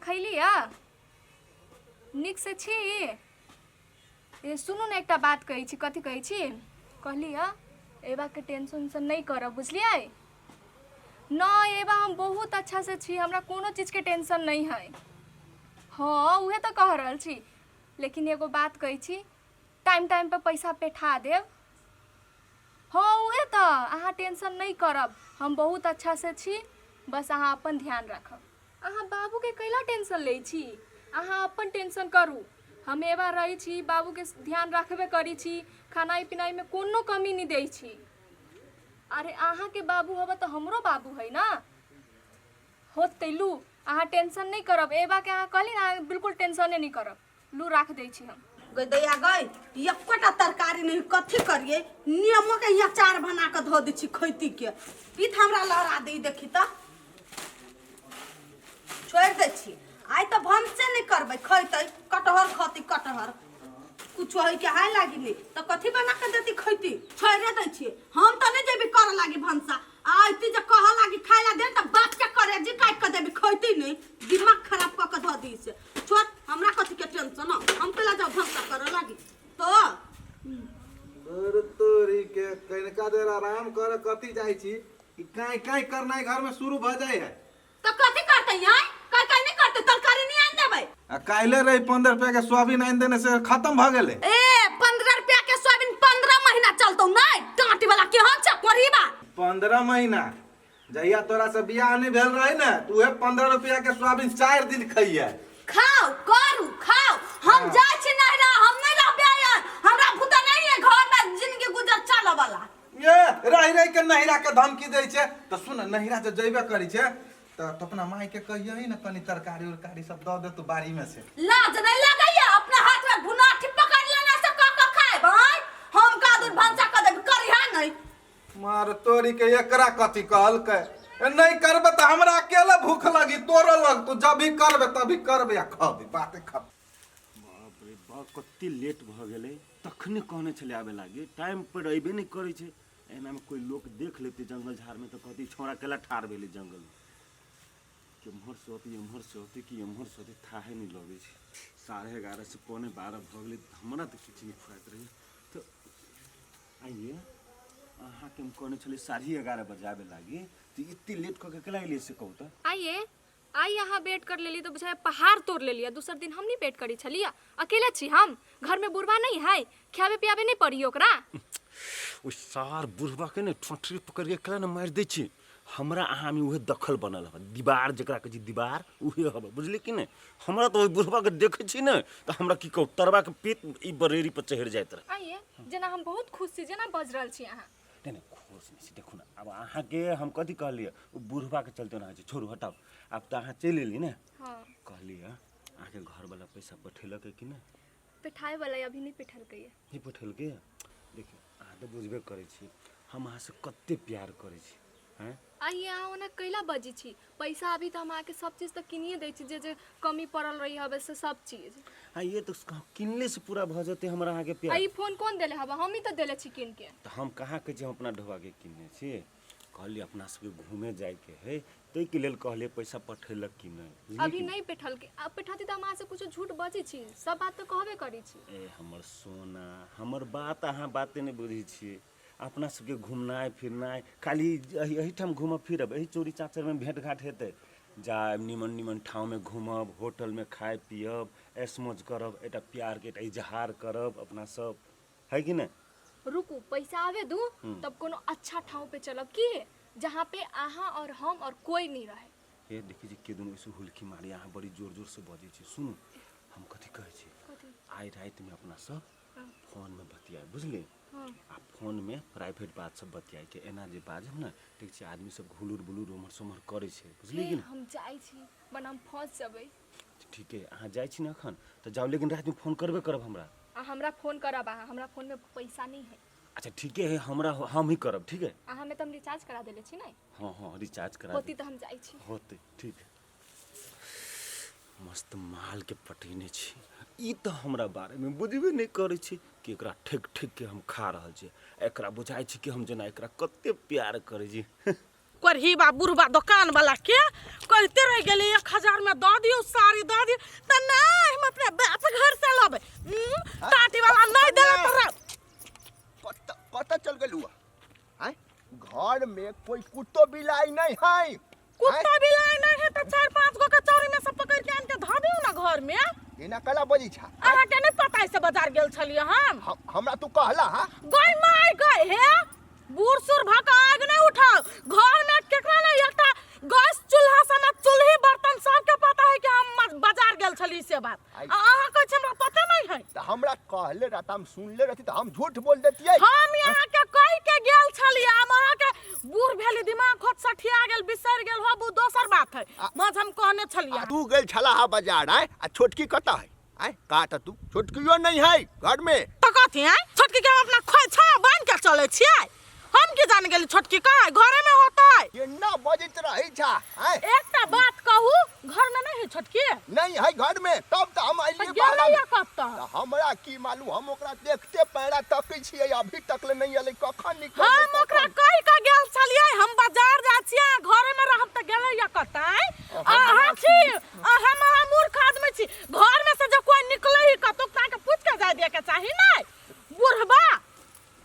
खैली यऽ नीकसँ छी ए सुनू ने एकटा बात कहै छी कथी कहै छी कहली यऽ एबाके टेंशन उंशन नहि करब बुझलियै नहि एबा हम बहुत अच्छासँ छी हमरा कोनो चीजके टेंशन नहि हइ हँ उहे तऽ कह रहल छी लेकिन एगो बात कहै छी टाइम टाइमपर पैसा पेठा देब हँ उहे तऽ अहाँ टेंशन नहि करब हम बहुत अच्छासँ छी बस अहाँ अपन ध्यान राखब अहाँ बाबूके कैला टेंशन लै छी अहाँ अपन टेंशन करू हम एबा रहै छी बाबूके ध्यान राखबे करै छी खेनाइ पिनाइमे कोनो कमी नहि दै छी अरे अहाँके बाबू हबे तऽ हमरो बाबू है ना होतै लू अहाँ टेंशन नहि करब एबाके अहाँ कहली ने अहाँ बिल्कुल टेंशने नहि करब लू राख दै छी हम गई दैया गई एकोटा तरकारी नहीं कथी करिए नेमो के यहाँ चार बना के धो दै छी खैती के पीत हमरा लहरा दे देखी तऽ छोड़ि दै छी आइ तऽ भनसे नहीं करबै खैतै कटहर खतै कटहर कुछो है के हाय लागी नहीं तऽ कथी बना के देती खैती छोड़े दै छी हम तऽ नहीं जेबी करऽ लागी भनसा आ अइती जे कहऽ लागी खाय ला दे तऽ बाप के करे जी काटि के देबी खैती नहीं दिमाग खराब कऽ के धऽ दी से छोड़ हमरा कथी के टेंशन हम केला जाओ भनसा करऽ लागी तो दूर तोरी के कनिका देर आराम कर कथी जाइ छी ई काई काई करनाइ घर में शुरू भ जाइ है तो कथी करते हैं काय काय नहीं करते तरकारी नहीं आन देबै आ काल्हे रही 15 रुपया के सोयाबीन आनि देने से खत्म भ गेलै ए 15 रुपया के सोयाबीन 15 महीना चलतौ नहीं टाटी वाला केहन छ कोरीबा 15 महीना जहिया तोरा से बियाह नहीं भेल रहे ने तू उहे 15 रुपया के सोयाबीन 4 दिन खइहे खाओ करू खाओ हम जाइ छी नहिरा हम नहीं रहबे आयल हमरा भूता नहीं है घर में जिंदगी गुजर चले वाला ये रहि रहि के नहिरा के धमकी दै छै तऽ सुन नहिरा जे जइबे करै छै तऽ तो अपना माय के कहियही ने कनी तरकारी उरकारी सब दऽ देतौ बाड़ी में से लाज नहीं लगैया अपना हाथ में भुनाठी पकड़ लेना से कह कह खाए भाई हम का दूर भंसा कर देब करिहा नहीं मार तोरी के एकरा कथी कहलकै ए, नहीं करबे तऽ हमरा अकेले भूख लगी तोरो लग तू जब भी करबे तभी करबे आ खबे बाते खत्म बाप रे बाप कते लेट भऽ गेलै तखने कहने छलै आबे लागी टाइम पर अयबे नहि करै छै एनामे कोइ लोक देख लेतै जंगल झाड़मे तऽ कहतै छौड़ा केला ठाढ़ भेलै जंगलमे केम्हरसँ अतै एम्हरसँ अतै कि एम्हरसँ अतै थाहे नहि लगै छै 11:30 से 11:45 भऽ गेलै हमरा तऽ किछु नहि फुराइत रहैए तऽ आइए अहाँके हम कहने छलियै 11:30 बजे आबे लागी तऽ एते लेट कऽ के केला एलियै से कहू तऽ आइए आइ अहाँ वेट कर लेली तऽ बुझाय पहाड़ तोड़ लेलियै दोसर दिन हम नहीं वेट करी छलियै अकेले छी हम घर में बुढ़वा नहीं है खियाबे पियाबे नहीं पड़ी ओकरा ओहि सार बुढ़बाके ने ठोंठरी पकड़ि के केला ने मारि दै छी हमरा अहाँमे उहे दखल बनल हबे दीवार जकरा कहै छै दीवार उहे हबे बुझलियै कि नहि हमरा तऽ ओहि बुढ़बाके देखै छी ने तऽ हमरा की कहू तरबाके पेट ई बरेरी पर चढ़ि जाइत रहै आइए जेना हम बहुत खुश छी जेना बज रहल छी अहाँ नहि नहि खुश नहि छी देखू ने आब अहाँके हम कथी कहलियै ओ बुढ़बाके चलते ओना होइ छै छोड़ू हटाउ आब तऽ अहाँ चलि एली ने हाँ कहलियै अहाँके घरवला पैसा पठेलकै कि नहि पिठाए वाला अभी नहीं पिठलकै नहि पठेलकै देखियौ अहाँ तऽ बुझबे करै छी हम अहाँसँ कते प्यार करै छी आँय आइए अहाँ ओना कैला बजै छी पैसा अभी तऽ हम अहाँके सब चीज तऽ किनिए दै छी जे जे कमी पड़ल रही हवे से सब चीज आ ये तऽ किनले से पूरा भऽ जेतै हमरा अहाँके आ प्यार ई फोन कोन देले हवे हमही तऽ देले छी कीन के तऽ हम कहाँ कहै छी हम अपना ढोबाके किनने छी कहलियै अपना सबके घूमे जाइके है ताहिके लेल कहलियै पैसा पठेलक कि नहि बुझलियै अभी कि नहीं पेठलके आ पेठती तऽ हम अहाँ से कुछो झूठ बजै छी सब बात तऽ कहबे करै छी ए हमर सोना हमर बात अहाँ बाते नहि बुझै छियै अपना सबके घुमनाइ फिरनाइ खाली एहिठाम घूमब फिरब एहि चोरी चाँचरमे भेँट घाँट हेतै जायब निमन निमन ठाँवमे घूमब होटलमे खायब पियब ऐश मौज करब एकटा प्यारके एकटा इजहार करब अपना सब है कि नहि रुकू पैसा आवे दू तब कोनो अच्छा ठाव पे चलब की जहाँ पे अहाँ और हम और कोई नहीं रहे हे देखै छी के दुनू ऐसे हुलकी मारी अहाँ बड़ी जोर जोरसँ बजै छी सुनू हम कथी कहै छी कथी आइ रातिमे अपना सब हाँ। फोनमे बतियाए बुझलियै हाँ। आ फोनमे प्राइवेट बात सब बतियाएके एना जे बाजब ने ठीक छै आदमी सब घुलुर बुलुर उम्हर से उम्हर करै छै बुझलियै हे कि ने हम जाइ छी बना हम फंस जेबै ठीक है अहाँ जाइ छी ने एखन तऽ जाउ लेकिन रातिमे फोन करबे करब हमरा आ हमरा फोन करब अहाँ हमरा फोनमे पैसा नहीं है अच्छा ठीके है हमरा हम ही करब ठीक है अहाँ में तऽ हम रिचार्ज करा देले छी ने हाँ हाँ रिचार्ज करा होती देब तऽ हम जाइ छी होतै ठीक है मस्त मालके पटेने छी ई तऽ हमरा बारेमे बुझबे नहि करै छै कि एकरा ठकि ठकि के हम खा रहल छी एकरा बुझाइ छै कि हम जेना एकरा कते प्यार करै छी कोरहीबा बुढ़बा दोकान वाला के कहते रह गेली 1000 में दऽ दियौ साड़ी दऽ दियौ तऽ नहि हम अपना बाप घर से लेबै। टाटी वाला नहीं देला तोरा। कत कत चल गेलू आय? घर में कोई कुत्तो बिलाई नहीं है। कुत्ता बिलाई नहीं है तऽ 4-5 गो के चौरी में से पकड़ के आन के धऽ दियौ ना घर में। एना कला बजी छा? अहाँ के नहीं पता है से बाजार गेल छलियै हम। हमरा तू कहला हा? गई माय गई हे बूढ़ सूढ़ भऽ कऽ आगि नहीं उठाओ। घर में केकरा नहीं एकटा गैस चूल्हा समेत चूल्ही बर्तन सबके पता है कि हम बाजार गेल छली से बात। आ अहाँ कहै छी हमरा पता नहीं है। तऽ हमरा कहले रहता, हम सुनले रहती तऽ हम झूठ बोल देतियै। हम यहाँ के कहि के गेल छली, हम अहाँ के बूढ़ भेली दिमाग खोट सठिया गेल बिसरि गेल होबू दोसर बात है। मज हम कहने छलियै। तू गेल छला हा बाजार आय आ छोटकी कतऽ है आय? का तऽ तू छोटकियो नहीं है घर में। तऽ कथी आय छोटकी के हम अपना खोइछा बान्हि के चलै छियै? हम की जान गेली छोटकी कहाँ है? घरे में होतै। केना बजैत रहै छा आय? एकटा बात कहू, घर में नहीं है छोटकी? नहीं है घर में, तब तऽ हम अइलियै तऽ गेलै बाहर। या कतऽ? तऽ हमरा की मालूम, हम ओकरा देखते पैरा तकै छियै, अभी तक ले नहीं एलै, कखन निकललै? हम ओकरा कहि के गेल छलियै हम बाजार जाइ छियै, घरे में रहब, तऽ गेलै या कतऽ? अहाँ छी, अहाँ महा मूर्ख आदमी छी। घर में से जे कोई निकलै है कतौ तऽ अहाँके पूछि के जाय दियके चाही नै बुढ़बा।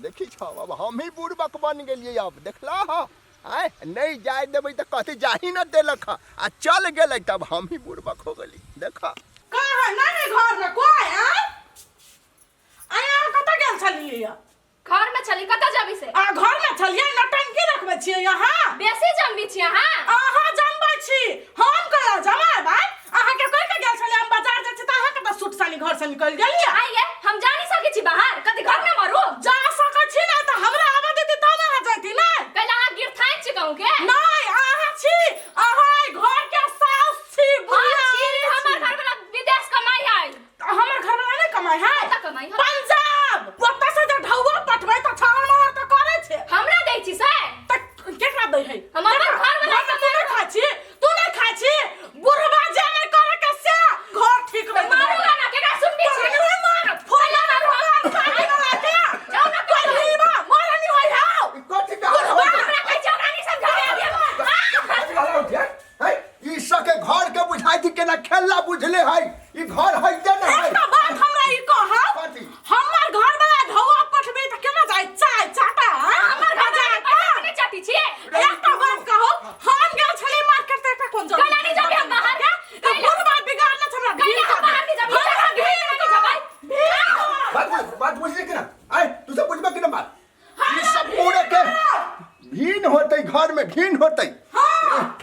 देखी छौ अब हम ही बुढ़बक बन गेलियै अब देखला ह आय? नहीं जाय देबै तऽ कहतै जाही न देलक ह, आ चल गेलै तब हम ही बुढ़बक हो गेली। देख कहाँ है? नहीं है घर में कोई आय? आय अहाँ कतऽ गेल छलियै य? घर में छली, कतऽ जेबै से? आ घर में छलियै, नौटंकी रखबै छियै अहाँ? बेसी जमबी छी अहाँ। अहाँ जमबै छी, हम कला जमाएब आय? अहाँ के कहि के गेल छलियै हम बाजार जाइ छी तऽ अहाँ कतऽ सूट सानी घर से निकलि गेलियै? आइ ये हम जा नहीं सकै छी बाहर, कथी घर में मरू? जा सकै छी नै तऽ हमरा आबऽ देती तब अहाँ जैती नै? कैला अहाँ गिरथाइन छी कहूँ के? नहीं अहाँ छी, अहाँ एहि घर के सास छी, बुढ़िया हाँ, छी, अहाँ हमर छी। घर वाला विदेश कमाई है। तऽ हमर घर वाला नहीं कमाई है? कतऽ कमाई है? पंजाब। ओतऽ से जे ढौआ पठबै तऽ छाहर माहर तऽ करै छै। हमरा दै छी से? तऽ केकरा दै है? हम अपन केकरा? घर वाला घर में तू नहीं खाइ छी, तू नहीं खाइ छी, बुढ़बा जे नहीं करे के से घर ठीक तऽ रही। मारू ना, केकरा सुनबी छी? मारू, मारू, फोला मारू, मारू, मारू, मारू, के? जाउ ना कोई हीवा, मारनी होय हौ। ई कथी कहल बुढ़बा हमरा कहै छै ओकरा नहीं समझाबै आबियै। कथी कहल उठे? है ई सबके घर के बुझाइ थी केना खेलला बुझले है, ई घर है ते न है। एकटा बात हमरा ई कहौ, कथी? हमर घर वाला ढौआ पठबै तऽ केना जाइ चाय चाटा? हमर घर वाला पैसा नहि चाटी छियै। एकटा बात कहौ, हम गेल छलियै मार्केट तऽ एकटा कोन जरूरी? कैला नहि जेबै हम बाहर? तऽ बुढ़बा बिगाड़ने छै हमरा, कैला हम बाहर नहि जेबै? हमरा भीड़ भीड़ नहि जेबै। भीड़। बात बात बुझली कि ना आय? तू सब बुझबे कि ना बात? ई सब पूरे के घिन होतै, घर में घिन होतै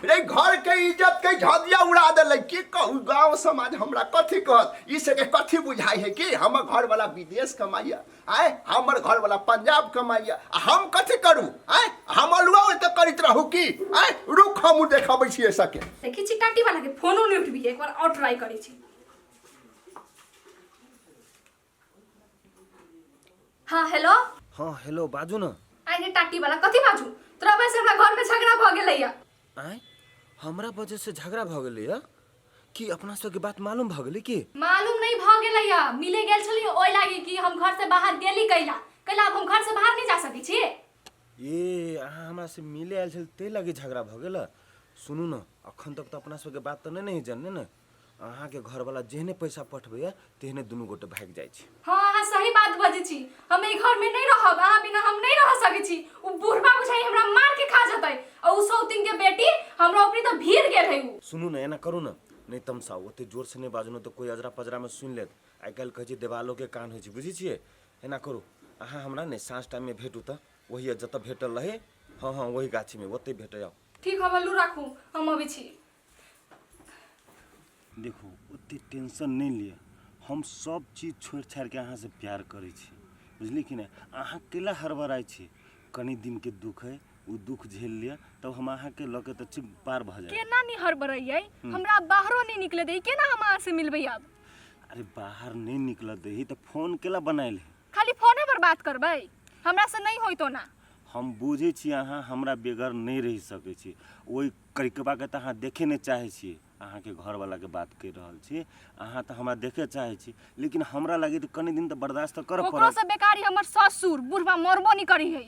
रे, घर के इज्जत के झदिया उड़ा देलै। की कहू, गांव समाज हमरा कथी कहत? ई से के कथी बुझाइ है कि हमर घर वाला विदेश कमाइया आय, हमर घर वाला पंजाब कमाइया, आ हम कथी करू आय? हम अलुआ ओतऽ करैत रहू की आय? रुक, हमहूँ देखबै छियै सके। देखै छी टाटी वाला के फोनो नहि उठबी, एक बार और ट्राई करै छी। हाँ हेलो। हाँ हेलो, बाजू न। आइ रे टाटी वाला, कथी बाजू? तोरा वजह से हमरा घर में झगड़ा भऽ गेलै या। आँय, हमरा वजह से झगड़ा भऽ गेलै या? कि अपना सबके बात मालूम भऽ गेलै की? मालूम नहीं भऽ गेलै या, मिले गेल छलियै ओहि लागी कि हम घर से बाहर गेली कैला, कैला अब हम घर से बाहर नहीं जा सकै छी। ए अहाँ हमरा से मिले आयल छल ताहि लागी झगड़ा भऽ गेल? सुनू न, अखन तक तऽ अपना सबके बात तऽ नहि ने जानने ने। अहाँके घरवाला जेहने पैसा पठबैया तेहने दुनू गोटे भागि जाइ छी। हाँ अहाँ सही बात बजै छी, हम एहि घर में नहीं रहब, अहाँ बिना हम नहीं रह सकै छी। उ बुढ़बा बुझाइ हमरा मार के खा जेतै, आ उ सौतिन के बेटी हमरा ऊपरी तऽ भीड़ गेल है उ। सुनू ने, एना करू ने, नहि तमसाउ, ओते जोर से नहि बाजू ने तऽ कोइ अजरा पजरा में सुनि लेत। आइ काल्हि कहै छै देवालो के कान होइ छै, बुझै छियै? एना करू, अहाँ हमरा ने साँझ टाइम में भेटू तऽ वही जतऽ भेटल रहै, हाँ हाँ वही गाछी में ओतै भेटै आउ। ठीक हबे, लू राखू, हम अबै छी। देखू ओते टेंशन नहि लिअ, हम सब चीज छोड़ि छाड़िके अहाँसँ प्यार करै छी, बुझलियै कि नहि? अहाँ केला हड़बड़ाइ छी? कनि दिनके दुःख है, ओ दुःख झेल लिअ तब हम अहाँके लऽ के तऽ चिप पार भऽ जायब। केना नहीं हड़बड़ैयै, हमरा बाहरो नहीं निकले दै, केना हम अहाँ से मिलबै आब? अरे बाहर नहि निकलऽ दही तऽ फोन केला बनायल है? खाली फोने पर बात करबै हमरा से नहीं होइत ओना। हम बुझै छी अहाँ हमरा बेगर नहि रहि सकै छी, ओहि करिकबाके तऽ अहाँ देखै नहि चाहै छियै, अहाँके घरवलाके बात कहि रहल छी। अहाँ तऽ हमरा देखै चाहै छी, लेकिन हमरा लागी तऽ कनि दिन तऽ बर्दाश्त तऽ करऽ ओकरो पड़त। से बेकारी हमर ससुर बुढ़वा मरबो नहीं करी है,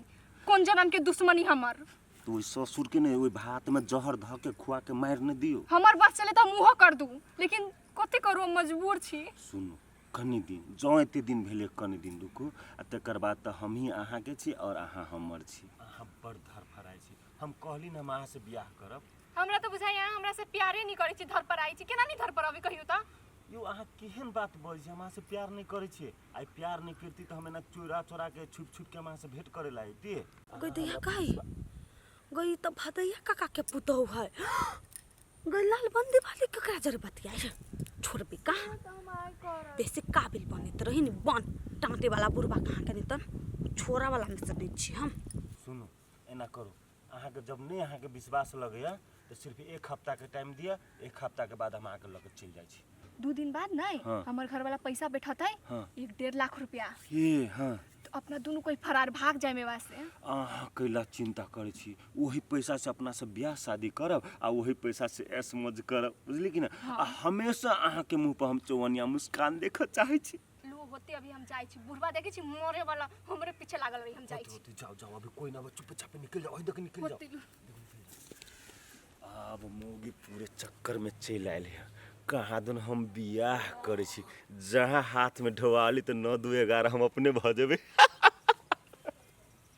कोन जन्म के दुश्मनी हमर। तऽ ओहि ससुरके ने ओहि भातमे जहर धऽ के खुआ के मारि नहि दियौ। हमर बस चले तऽ हम उहो कर दू, लेकिन कथी करू, हम मजबूर छी। सुनू, कनि दिन जँ एते दिन भेलै, कनि दिन रुकू आ तकर बाद तऽ हमही अहाँके छी आओर अहाँ हमर छी। अहाँ बड़ धड़फड़ाइ छी। हम कहली ने हम अहाँसँ बियाह करब। हमरा तऽ बुझाइए अहाँ हमरासँ प्यारे नहि करै छी, धड़फड़ाइ छी। केना नहि धड़फड़ेबै कहियौ तऽ? यौ, अहाँ केहन बात बजै छी? हम अहाँसँ प्यार नहि करै छियै? आइ प्यार नहि करती तऽ हम एना चोरा चोरा के छुपि छुपि के हम अहाँसँ भेंट करै लए अयती? गई दैया काई गई तऽ भदैया काका के पुतहु है। गई लाल बंदी वाली ककरा जरे बतियाई? छोड़बी कहाँ, बेसी काबिल बनैत रही ने बन। टाँटे वाला बुढ़बा कहाँ के नहीं तन छोरा वाला में से नहीं छी हम। सुनू, एना करू, अहाँके जब नहि अहाँके विश्वास लगैया तऽ सिर्फ एक हफ्ताके टाइम दिअ। एक हफ्ताके बाद हम अहाँके लऽ कऽ चलि जाइ छी। 2 दिन बाद नहीं। हाँ। हमर घर वाला पैसा बैठतै। 1-1.5 लाख रुपया। हे, हाँ। तो अपना दुनू कोई फरार भाग जाए मेवा से। अहाँ कैला चिंता करै छी? ओही पैसासँ अपना सब बियाह शादी करब आ ओही पैसासँ ऐश मौज करब, बुझली कि ना? आ हमेशा अहाँके मुँह पर हम चौवनिया मुस्कान देखऽ चाहै छी। लू होते, अभी हम जाइ छी। बुढ़वा देखै छी मरे वाला, हमरे पीछे लागल रही। हम जाइ छी। होते, जाओ जाओ, अभी कोई ना बा, चुपचाप निकल जाओ, देख निकल जाओ। होते लू। आब मौगी पूरे चक्कर में चलि आयल है। कहाँ दुन हम बियाह करै छी, जहाँ हाथमे ढोआली तऽ 9 2 11 हम अपने भऽ जेबै।